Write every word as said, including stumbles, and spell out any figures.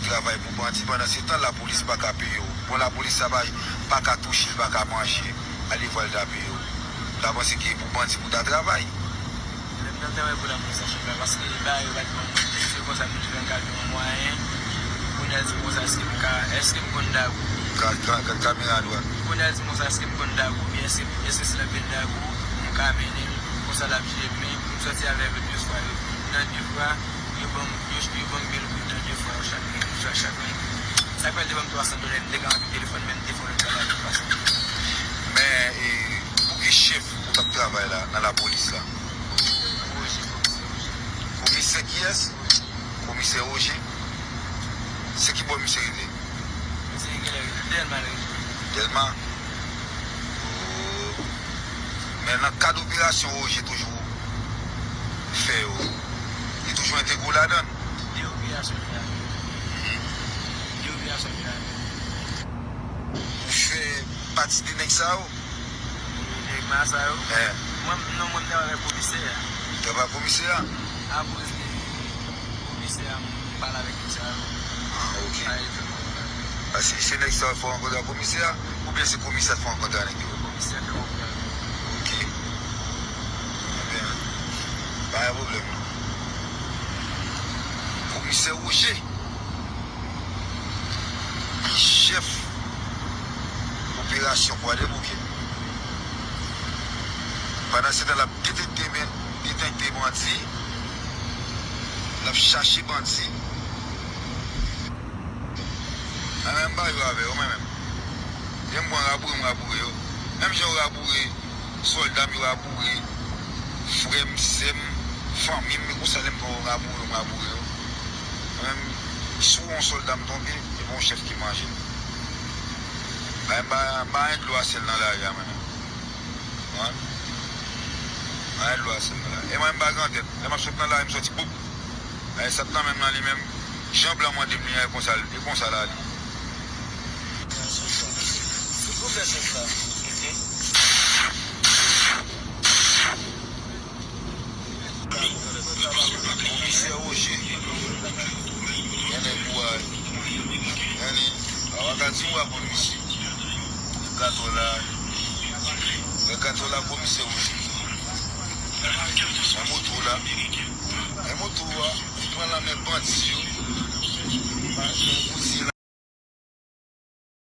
travay pou bandi, pandan se tan lapolis pa ka peye w. Bon, lapolis sa pa, pa ka touche l, pa ka manje. Ale vwa l ta peye w. M ta panse ke pou bandi pou ta travay. Lè m t ap travay pou lapolis la, chèf la, paske ba yo pa t ban mwen. Se konsa m te fè m ka gen yon mwayen. Kounye a l di m konsa, èske m ka, èske m konn dagou? Ka, ka, ka, kamera dwat. Kounye a l di m konsa, èske m konn dagou? Oubyen èske, èske se nan pil dagou m ka mennen l? Konsa l ap jije m, men m sòti avèk yo de fwa. Yo, nan de fwa, yo ban m, yo, yo ban m mil goud nan de fwa, yo chak mil goud, chak, chak mil goud. Sa k fè l te ban m twa san dola, m te ka anvi telefòn, men m te fè yon lòt bagay pou twa san dola. Men, e, pou ki chèf ou t ap travay la, nan lapolis la? Roger, komisè Roger. Komisè kiyès? Komisè Roger. Se ki bò misye rete? Misye genlè rete Dèlma, rete. Dèlma? Oh. Men nan kad operasyon Roger toujou fè yo, li toujou entegre w ladan l? De operasyon fè avè l. Mhm. De operasyon fè avè l. Ou fè pati de nèg sa yo? Nèg ma sa yo? Eh. Mwen, non, mwen, m travay avèk komisè a. Travay komisè a? Akoz de komisè a, m pale avèk nèg sa yo. Ah, ok. Sa e fè mwen. Ah, se, se nèg sa yo fè w rankontre ak komisè a? Oubyen se komisè a k fè w rankontre ak nèg yo? Komisè a fè mwen rankontre avèk yo. Ok. Ebyen, pa gen pwoblèm, non. Komisè Roger. Li chèf operasyon Kwadèbouke. Pandan se tan, l ap detekte, detekte bandi, l ap chache bandi. Mwen menm, m pa jwe avè yo, mwen menm. Lè m pran raboure, m raboure yo. Menm jan yo raboure sòlda m, yo raboure frè m, sè m, fanmi m, men konsa lè m pran yo, m raboure yo, m raboure yo. Mwen menm, si w wè yon sòlda m tonbe, se pa yon chèf ki manje l. Mwen menm, m pa, m pa gen dlo a sèl nan lari a, mwen menm. Konprann? M pa gen dlo a sèl nan lari. E mwen menm, m pa grantèt. Lè m ap sot nan lari, m sòti, boup! Ay, sat nan menm nan li menm, jan blan mande m li an, e konsa, e konsa l ale. Tout pou fè chèf la. Komisè Roger, yon nèg ou a, yon nèg, a w a ka di w a konn misye. Gato la, wè gato la, komisè Roger. Nan moto la, nan moto a, li pran lanmen bandi yo.